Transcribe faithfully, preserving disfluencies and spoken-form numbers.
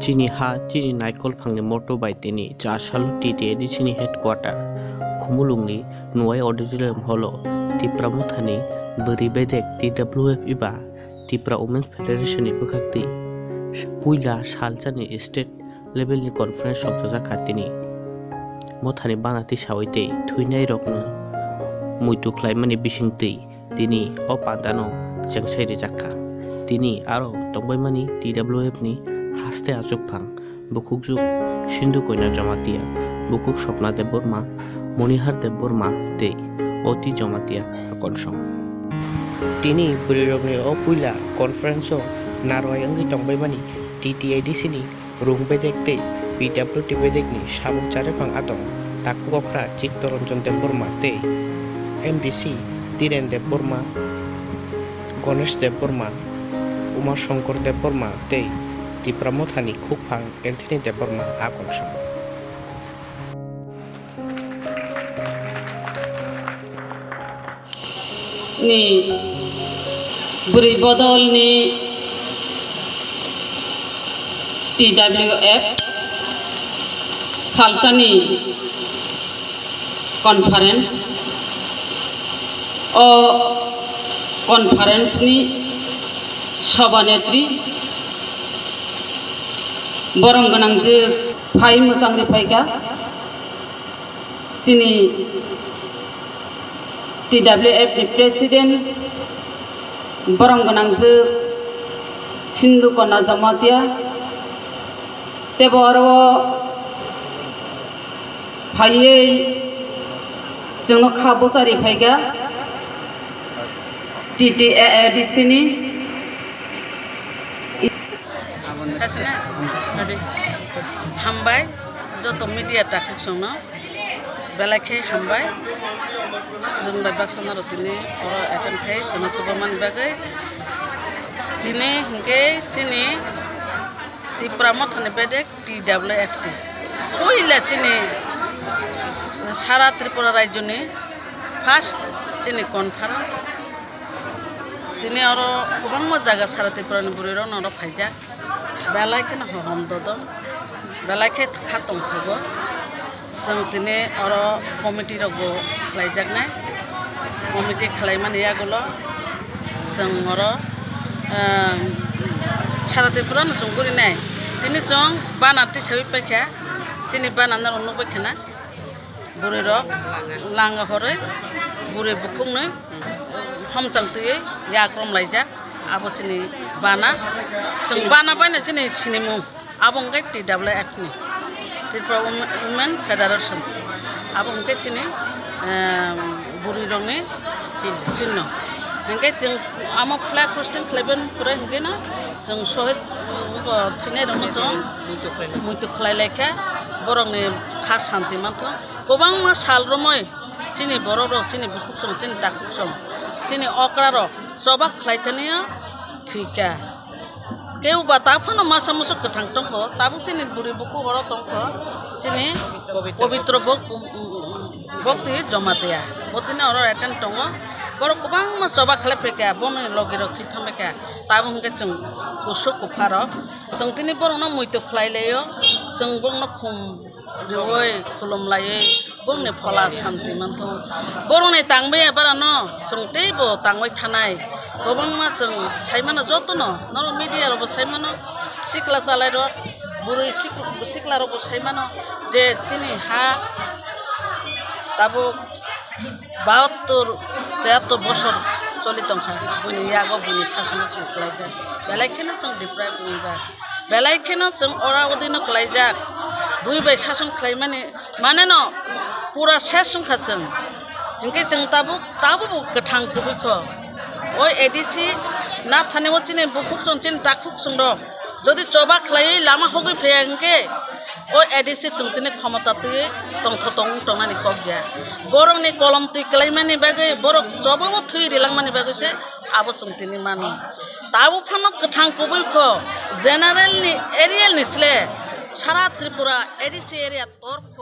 Chini ha, chini naikol phangni motto bai tini chasalo T T A D C ni headquarter Khumulwngni Nuwai Auditorium Hall o Tipra Mothani bwrwi bedek T W F eba Tipra Women's Federation ni bwkhaktwi puila salsani state level ni conference sokchajak kha tini. Mothani bana tisawi tei thwinairokno muitu khlaimani bisingtwi tini o pandano chengsai rijak kha. Tini aro tongbaimani T W F ni haste achukphang bukhukjwk Sindhu Koina Jamatia, bukhuk Swapna Debbarma, Monihar Debbarma tei Oti Jamatia Akonsong. Tini bwrwirokni o puila conference o narwai wngwi tongbaimani T T A D C ni rung bedek tei P W D bedekni samung chariphang adong takhuk okra Chittaranjan Debbarma tei M D C Dhiren Debbarma, Ganesh Debbarma, Uma Shankar Debbarma tei Tipra Mothani khukphang Anthony Debbarma Akonsong. Ni bwrwi bodolni T W F salsani conference, o conference ni sabhanetri borom gwnang je phai mwchangri phaikha. Chini T W F ni president borom gwnang je Sindhu Koina Jamatia tebo oro phaiwi chwngno kha bwchari phaikha T T A A D C ni. Sasana? Hambai joto media takhuk songno belai khe hambai. Chwng bai baksa naro tini oro attend khai chwngno chuba mani bagwi. Chini hinkhe chini Tipra Mothani bedek T W F T. Puila chini sara Tripura rajyoni first chini conference. Tini oro kwbangma jaga sara Tripurani bwrwirokno oro phaijak. Belai kheno hohom dodom, belai khe kha tongthogo. Chwng tini oro committee rokbo khlaijaknai. Committee khlaimani yagulo chwng oro, ah, sara Tripurano chwng gurinai. Tini chwng bana tisawi paikha, chini bana norok nukbai khana. Bwrwirok langa horwi bwrwi bukhuknwi homchang twiwi yak romlaijak. Abo chini bana, chwng bana baino chini sinimung. Abo hwnkhe T W F ni, Tripura Women, Women Federation. Abo hwnkhe chini, em, bwrwirokni chinno. Hwnkhe chwng amo flag hosting khlaiben pore hwnkhe no chwng sohid, um, bo thwinairokno chwng muitu khlai lai kha, borokni kha santi manthogo. Kwbangma sal romwi chini borok rok, chini bukhuk song, chini takhuk song, chini okra rok choba khlai thani thwi kha. Kebo ba ta phano masa musu kwthang tongkho, tabuk chini bwrwi bukhuk oro tongkho, chini Pobitro. Pobitro bok-, um, um, um, Bhakti Jamatia. Bo tini oro attend tongo. Borok kwbangma choba khlai phaikha, boni logi rok thwi thangbaikha. Tabuk hwnkhe chwng kusu kupha rok. Chwng tini borokno muitu khlai laio. Chwng borokno khum riui khulum laiwi bongni phola santi manthogo. Borokni tangbai barano chwng teibo tangbai thanai. Kwbangma chwng saimano jotono, norok media rokbo saimano, sikla chalairok, bwrwi sik-, sikla rokbo saimano je chini ha tabuk bahattor, tehattor bosor choli tongkha, buini yago buini sasono chwng khlaijak, belai kheno chwng deprive wngjak. Belai kheno chwng ora odino khlaijak, bui bai sason khlaimani, mane no pura ses wngkha chwng. Hinkhe chwng tabuk, tabukbo kwthang kubui kho. O A D C na thani o chini bukhuk chwng chini takhuk chwng rok jodi choba khlaiwi lama hogwi phaiya hinkhe o A D C chwng tini khomota twiwi tongtho tong tongnani kok ya. Borokni kolom twi klaimani bagwi borok choba o thwi rilangmani bagwi se abo chwng tini mano. Tabuk phano kwthang kubui kho, general ni, aerial ni sle sara Tripura A D C area tor kho.